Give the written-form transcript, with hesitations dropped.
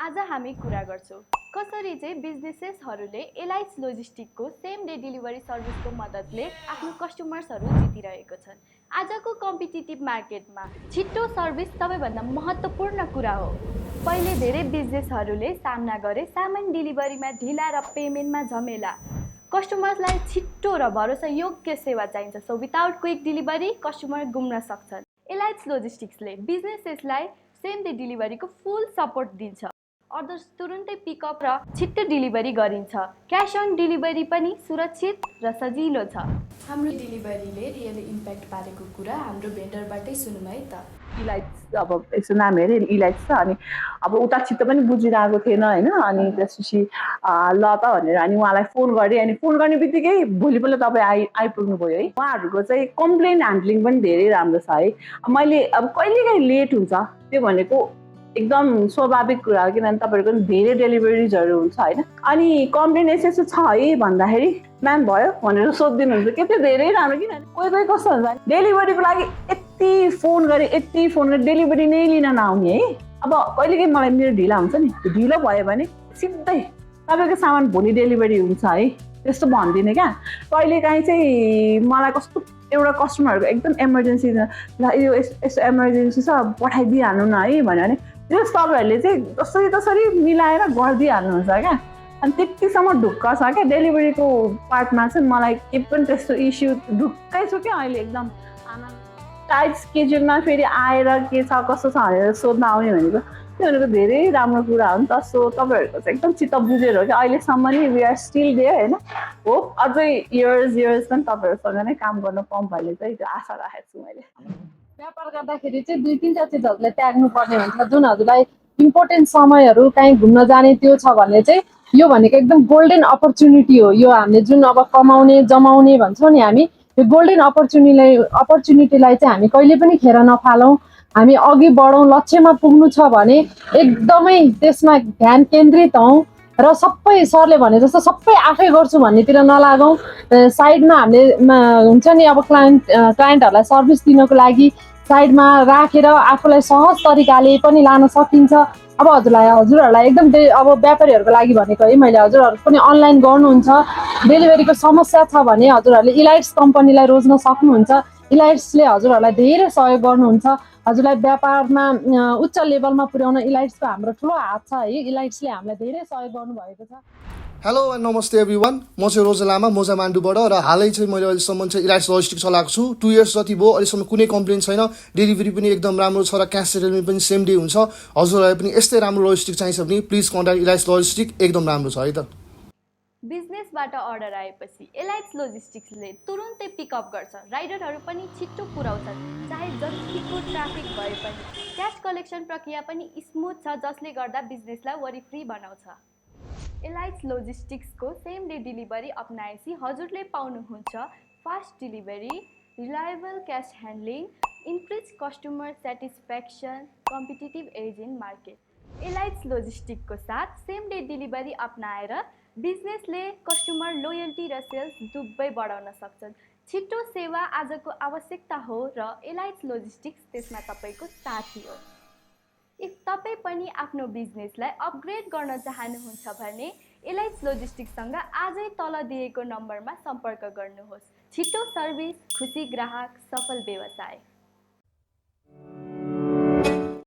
आज हामी कुरा गर्छौं कसरी चाहिँ बिजनेसेसहरूले एलाइट्स लोजिस्टिकको सेम डे डेलिभरी सर्भिसको मद्दतले आफ्नो कस्टमर्सहरू जितिरहेको छन्। आजको कम्पिटिटिभ मार्केटमा छिटो सर्भिस सबैभन्दा महत्त्वपूर्ण कुरा हो। पहिले धेरै बिजनेसहरूले सामना गरे सामान डेलिभरीमा ढिला र पेमेन्टमा झमेला। कस्टमर्सलाई छिटो र भरोसा योग्य सेवा चाहिन्छ, so without quick delivery customer गुम्न सक्छन्। एलाइट्स लोजिस्टिक्सले बिजनेसेसलाई सेम डे डेलिभरीको फुल सपोर्ट दिन्छ। अर्डर्स तुरुन्तै पिकअप र छिट्टो डेलिभरी गरिन्छ। क्याश अन डेलिभरी पनि सुरक्षित र सजिलो छ। हाम्रो डेलिभरीले रियल इम्प्याक्ट पारेको कुरा हाम्रो भेन्डरबाटै सुनौँ है त। इलाइट्स अब यसो नाम हेरेँ इलाइट्स छ, अनि अब उता छिट्टो पनि बुझिरहेको थिएन होइन। अनि त्यसपछि ल त भनेर अनि उहाँलाई फोन गरेँ। अनि फोन गर्ने बित्तिकै भोलिपल्ट तपाईँ आइपुग्नु भयो है। उहाँहरूको चाहिँ कम्प्लेन ह्यान्डलिङ पनि धेरै राम्रो छ है। मैले अब कहिलेकाहीँ लेट हुन्छ त्यो भनेको एकदम स्वाभाविक कुरा हो, किनभने तपाईँहरूको धेरै डेलिभरिजहरू हुन्छ होइन। अनि कम्प्लेन यसो छ है भन्दाखेरि म्याम भयो भनेर सोधिदिनुहुन्छ के, त्यो धेरै राम्रो। किनभने कोही कोही कस्तो हुन्छ डेलिभरीको लागि यति फोन गरेँ डेलिभरी नै लिन नआउने है। अब कहिलेकाहीँ मलाई मेरो ढिला हुन्छ नि, ढिलो भयो भने सिधै तपाईँको सामान भोलि डेलिभरी हुन्छ है त्यस्तो भन्दिनँ क्या। कहिलेकाहीँ चाहिँ मलाई कस्तो एउटा कस्टमरहरूको एकदम इमर्जेन्सी ल यो यस्तो इमर्जेन्सी छ पठाइदिइहाल्नु न है भन्यो भने त्यो तपाईँहरूले चाहिँ जसरी तसरी मिलाएर गरिदिइहाल्नुहुन्छ क्या। अनि त्यतिसम्म ढुक्क छ क्या डेलिभरीको पार्टमा चाहिँ। मलाई के पनि त्यस्तो इस्यु ढुक्कै छु क्या अहिले एकदम। टाइट स्केड्युलमा फेरि आएर के छ कसो छ भनेर सोध्न आउने भनेको त्यो भनेको धेरै राम्रो कुरा हो नि त। सो तपाईँहरूको चाहिँ एकदम चित्त बुझेर हो कि अहिलेसम्म नि वी आर स्टिल देयर होइन। होप अझै इयर्स पनि तपाईँहरूसँग नै काम गर्न पाऊँ भन्ने चाहिँ त्यो आशा राखेको छु मैले। व्यापार गर्दाखेरि चाहिँ 2-3टा चिजहरूलाई त्याग्नु पर्ने हुन्छ। जुन हजुरलाई इम्पोर्टेन्ट समयहरू कहीँ घुम्न जाने त्यो छ भने चाहिँ यो भनेको एकदम गोल्डन अपर्च्युनिटी हो। यो हामीले जुन अब कमाउने जमाउने भन्छौँ नि हामी, यो गोल्डन अपर्च्युनिटीलाई चाहिँ हामी कहिले पनि खेर नफालौँ। हामी अघि बढौँ, लक्ष्यमा पुग्नु छ भने एकदमै त्यसमा ध्यान केन्द्रित हौँ र सबै सरले भने जस्तो सबै आफै गर्छु भन्नेतिर नलागौँ। साइडमा हामीले हुन्छ नि अब क्लाइन्टहरूलाई सर्भिस दिनको लागि साइडमा राखेर आफूलाई सहज तरिकाले पनि लान सकिन्छ। अब हजुरहरूलाई एकदम अब व्यापारीहरूको लागि भनेको है मैले, हजुरहरू पनि अनलाइन गर्नुहुन्छ, डेलिभरीको समस्या छ भने हजुरहरूले इलाइट्स कम्पनीलाई रोज्न सक्नुहुन्छ। इलाइट्सले हजुरहरूलाई धेरै सहयोग गर्नुहुन्छ। हजुरलाई व्यापारमा उच्च लेभलमा पुर्याउन इलाइट्सको हाम्रो ठुलो हात छ है। इलाइट्सले हामीलाई धेरै सहयोग गर्नुभएको छ। हेलो एन्ड नमस्ते एभ्रिवान, म चाहिँ रोजा लामा मोजा मान्डुबाट र हालै चाहिँ मैले अहिलेसम्म चाहिँ इलाइट्स लोजिस्टिक चलाएको छु। 2 इयर्स जति भयो, अहिलेसम्म कुनै कम्प्लेन छैन। डेलिभरी पनि एकदम राम्रो छ र क्यास सेटलमेन्ट पनि सेम डे हुन्छ। हजुरहरूलाई पनि यस्तै राम्रो लोजिस्टिक चाहिन्छ भने प्लिज कन्ट्याक्ट इलाइट्स लोजिस्टिक, एकदम राम्रो छ है त। बिजनेसबाट अर्डर आएपछि एलाइट्स लोजिस्टिक्सले तुरुन्तै पिकअप गर्छ। राइडरहरू पनि छिट्टो पुर्याउँछन् चाहे जतिको ट्राफिक भए पनि। क्यास कलेक्सन प्रक्रिया पनि स्मुथ छ जसले गर्दा बिजनेसलाई वरि फ्री बनाउँछ। एलाइट्स लोजिस्टिक्सको सेम डे डेलिभरी अप्नाएपछि हजुरले पाउनुहुन्छ fast delivery, reliable cash handling, increase customer satisfaction, competitive edge in market. Elites लोजिस्टिकको साथ सेम डे डेलिभरी अप्नाएर बिजनेसले कस्टमर लोयल्टी र सेल्स दुवै बढाउन सक्छन्। छिटो सेवा आजको आवश्यकता हो र एलाइट्स लोजिस्टिक्स त्यसमा तपाईँको साथी हो। इफ तपाईँ पनि आफ्नो बिजनेसलाई अपग्रेड गर्न चाहनुहुन्छ भने एलाइट्स लोजिस्टिक्ससँग आजै तल दिएको नम्बरमा सम्पर्क गर्नुहोस्। छिटो सर्भिस, खुसी ग्राहक, सफल व्यवसाय।